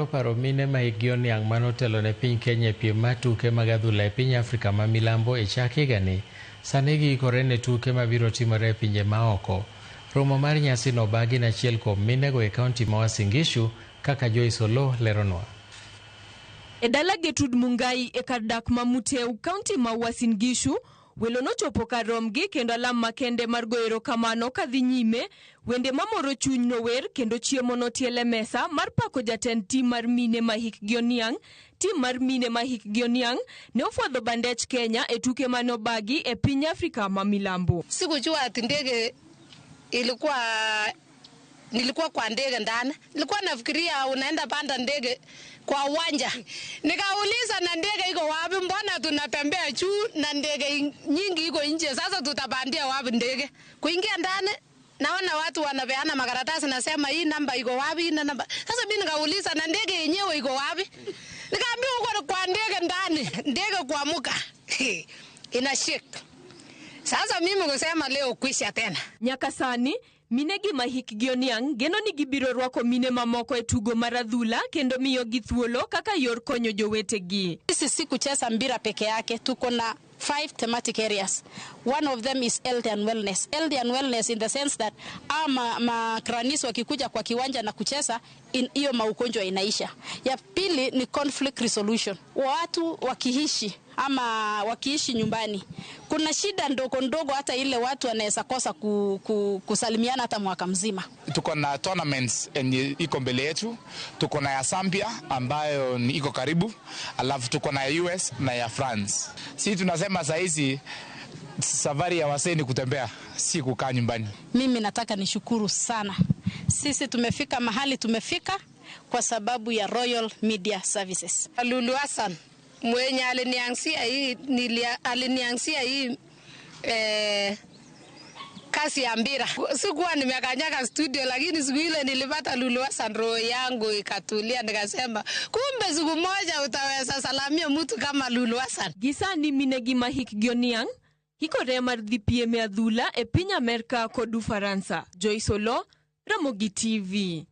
Paro mine ma hikgi oniang' mane otelo ne piny Kenya e piem mar tuke mag adhula e piny Afrika ma milambo e chak higani, sani giikore ne tuke mabiro timore e pinje maoko. Romo mar nyasino obagi ne achiel kuom minego e kaunti ma Uasin Gishu kaka Joyce Oloo leronwa. E dala Gertrude Mungai e kar dak ma Muteu, kaunti ma Uasin Gishu, welo nochopo kar romgi kendo alam makende mar goyo erokamano kadhi nyime, wende mamoro chuny nower kendo chiemo notiel e mesa mar pako jatend tim mar mine ma hikgi oniang'. Tim mar mine ma hikgi oniang' ne ofwadho bandech Kenya e tuke mane obagi e piny Afrika ma milambo. Sikujua ati ndege ilikuwa, nilikuwa kwa ndege ndani. Nilikuwa nafikiria unaenda panda ndege kwa uwanja. Nikauliza, na ndege iko wapi? Mbona tunatembea juu na ndege nyingi iko nje? Sasa tutapandia wapi ndege? Kuingia ndani naona watu wanapeana makaratasi, nasema hii namba iko wapi? Hii namba. Sasa mimi nikauliza, na ndege yenyewe iko wapi? Nikaambiwa uko kwa ndege ndani. Ndege kuamuka ina shake. Sasa mimi kusema leo kwisha tena. Nyaka sani, minegi ma hikgi oniang' geno ni gibiro rwako mine mamoko e tugo mar adhula kendo miyogi thuolo kaka yor konyo jowetegi. Sisi si kucheza mpira peke yake, tuko na 5 thematic areas. One of them is health and wellness. Health and wellness in the sense that ama ma grannies wakikuja kwa kiwanja na kucheza, hiyo maugonjwa inaisha. Ya pili ni conflict resolution. Watu wakiishi ama wakiishi nyumbani, kuna shida ndogo ndogo, hata ile watu wanaweza kosa kusalimiana hata mwaka mzima. Tuko na tournaments yenye iko mbele yetu. Tuko na ya Zambia ambayo ni iko karibu, alafu tuko na ya US na ya France. Si tunasema saa hizi safari ya wasee ni kutembea, si kukaa nyumbani. Mimi nataka nishukuru sana. Sisi tumefika mahali tumefika kwa sababu ya Royal Media Services. Lulu Hassan mwenye alinianzia hii, alinianzia hii kazi ya mpira. Sikuwa nimekanyaga studio, lakini siku ile nilipata Lulu Hassan, roho yangu ikatulia, nikasema kumbe siku moja utaweza salamia mtu kama Lulu Hassan. Gisani minegi ma hikgi oniang' hikore mar dhi piem e adhula e piny Amerka kod Ufaransa. Joyce Oloo, Ramogi TV.